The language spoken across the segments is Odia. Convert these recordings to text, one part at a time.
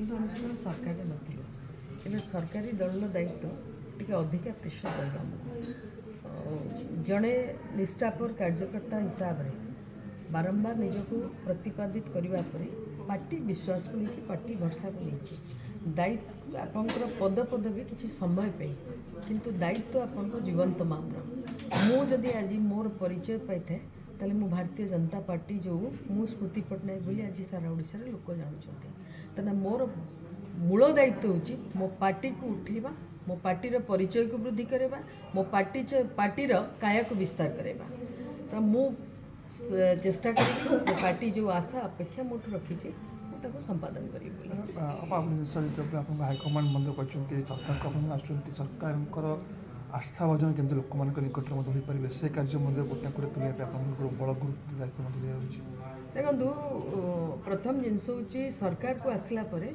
କିନ୍ତୁ ଆମେ ସେତେବେଳେ ସରକାରରେ ନଥିଲୁ। ଏବେ ସରକାରୀ ଦଳର ଦାୟିତ୍ୱ ଟିକେ ଅଧିକା ପ୍ରେସର ରହିବ ଆମକୁ। ଆଉ ଜଣେ ନିଷ୍ଠାପର କାର୍ଯ୍ୟକର୍ତ୍ତା ହିସାବରେ ବାରମ୍ବାର ନିଜକୁ ପ୍ରତିପାଦିତ କରିବା ପରେ ପାର୍ଟି ବିଶ୍ୱାସକୁ ନେଇଛି, ପାର୍ଟି ଭରସାକୁ ନେଇଛି। ଦାୟିତ୍ୱ ଆପଣଙ୍କର ପଦ ପଦବୀ କିଛି ସମୟ ପାଇଁ, କିନ୍ତୁ ଦାୟିତ୍ୱ ଆପଣଙ୍କ ଜୀବନ ତମାମର। ମୁଁ ଯଦି ଆଜି ମୋର ପରିଚୟ ପାଇଥାଏ, ତାହେଲେ ମୁଁ ଭାରତୀୟ ଜନତା ପାର୍ଟି ଯୋଗୁଁ ମୁଁ ସ୍ମୃତି ପଟ୍ଟନାୟକ ବୋଲି ଆଜି ସାରା ଓଡ଼ିଶାରେ ଲୋକ ଜାଣୁଛନ୍ତି। ତେଣୁ ମୋର ମୂଳ ଦାୟିତ୍ୱ ହେଉଛି ମୋ ପାର୍ଟିକୁ ଉଠେଇବା, ମୋ ପାର୍ଟିର ପରିଚୟକୁ ବୃଦ୍ଧି କରିବା, ମୋ ପାର୍ଟିର କାୟାକୁ ବିସ୍ତାର କରାଇବା। ତ ମୁଁ ଚେଷ୍ଟା କରିବି ମୋ ପାର୍ଟି ଯେଉଁ ଆଶା ଅପେକ୍ଷା ମୋଠୁ ରଖିଛି, ମୁଁ ତାକୁ ସମ୍ପାଦନ କରିବି ବୋଲି। ଆପଣ ଯେତେବେଳେ ଆପଣଙ୍କୁ ହାଇକମାଣ୍ଡ ମଧ୍ୟ କହିଛନ୍ତି, ସରକାରଙ୍କ ଆପଣ ଆସୁଛନ୍ତି, ସରକାରଙ୍କର ଆସ୍ଥା ଭାଜନ କେମିତି ଲୋକମାନଙ୍କ ନିକଟରେ ମଧ୍ୟ ହୋଇପାରିବେ, ସେ କାର୍ଯ୍ୟ ମଧ୍ୟ ଗୋଟେ ଗୋଟେ ତୁଲାଇବା ପାଇଁ ଆପଣଙ୍କୁ ବଡ଼ ଗୁରୁତ୍ୱ ଦାୟିତ୍ୱ ମଧ୍ୟ ଦିଆଯାଉଛି। ଦେଖନ୍ତୁ, ପ୍ରଥମ ଜିନିଷ ହେଉଛି ସରକାରକୁ ଆସିଲା ପରେ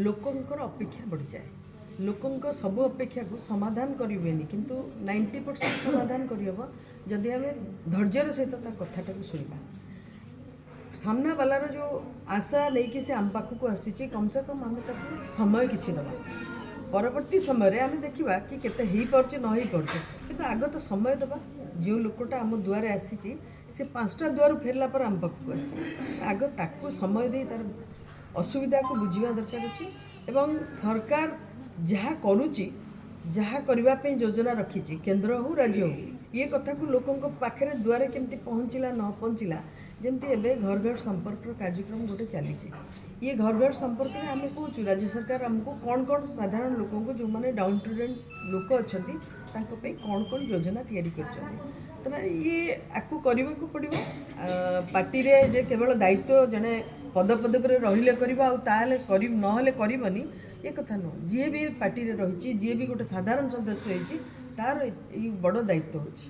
ଲୋକଙ୍କର ଅପେକ୍ଷା ବଢ଼ିଯାଏ। ଲୋକଙ୍କ ସବୁ ଅପେକ୍ଷାକୁ ସମାଧାନ କରିହୁଏନି, କିନ୍ତୁ 90% ସମାଧାନ କରିହେବ ଯଦି ଆମେ ଧୈର୍ଯ୍ୟର ସହିତ ତା କଥାଟାକୁ ଶୁଣିବା। ସାମ୍ନାବାଲାର ଯେଉଁ ଆଶା ନେଇକି ସେ ଆମ ପାଖକୁ ଆସିଛି, କମ୍ ସେ କମ୍ ଆମେ ତାକୁ ସମୟ କିଛି ଦେବା। ପରବର୍ତ୍ତୀ ସମୟରେ ଆମେ ଦେଖିବା କି କେତେ ହେଇପାରୁଛି, ନ ହେଇପାରୁଛି, କିନ୍ତୁ ଆଗ ତ ସମୟ ଦେବା। ଯେଉଁ ଲୋକଟା ଆମ ଦୁଆରେ ଆସିଛି, ସେ ପାଞ୍ଚଟା ଦୁଆରୁ ଫେରିଲା ପରେ ଆମ ପାଖକୁ ଆସିଛି। ଆଗ ତାକୁ ସମୟ ଦେଇ ତାର ଅସୁବିଧାକୁ ବୁଝିବା ଦରକାର ଅଛି ଏବଂ ସରକାର ଯାହା କରୁଛି, ଯାହା କରିବା ପାଇଁ ଯୋଜନା ରଖିଛି, କେନ୍ଦ୍ର ହଉ, ରାଜ୍ୟ ହଉ, ଇଏ କଥାକୁ ଲୋକଙ୍କ ପାଖରେ ଦୁଆରେ କେମିତି ପହଞ୍ଚିଲା, ନ ପହଞ୍ଚିଲା। ଯେମିତି ଏବେ ଘର ଘର ସମ୍ପର୍କର କାର୍ଯ୍ୟକ୍ରମ ଗୋଟେ ଚାଲିଛି। ଇଏ ଘର ଘର ସମ୍ପର୍କରେ ଆମେ କହୁଛୁ, ରାଜ୍ୟ ସରକାର ଆମକୁ କ'ଣ କ'ଣ ସାଧାରଣ ଲୋକଙ୍କୁ, ଯେଉଁମାନେ ଡାଉନ୍ ଟ୍ରୋଡେନ୍ ଲୋକ ଅଛନ୍ତି, ତାଙ୍କ ପାଇଁ କ'ଣ କ'ଣ ଯୋଜନା ତିଆରି କରିଛନ୍ତି। ତେଣୁ ଇଏ ଆକୁ କରିବାକୁ ପଡ଼ିବ। ପାର୍ଟିରେ ଯେ କେବଳ ଦାୟିତ୍ୱ ଜଣେ ପଦପଦବୀରେ ରହିଲେ କରିବ ଆଉ ତାହେଲେ କରି ନହେଲେ କରିବନି, ଏ କଥା ନୁହଁ। ଯିଏ ବି ପାର୍ଟିରେ ରହିଛି, ଯିଏ ବି ଗୋଟେ ସାଧାରଣ ସଦସ୍ୟ ହେଇଛି, ତାର ଏଇ ବଡ଼ ଦାୟିତ୍ୱ ହେଉଛି।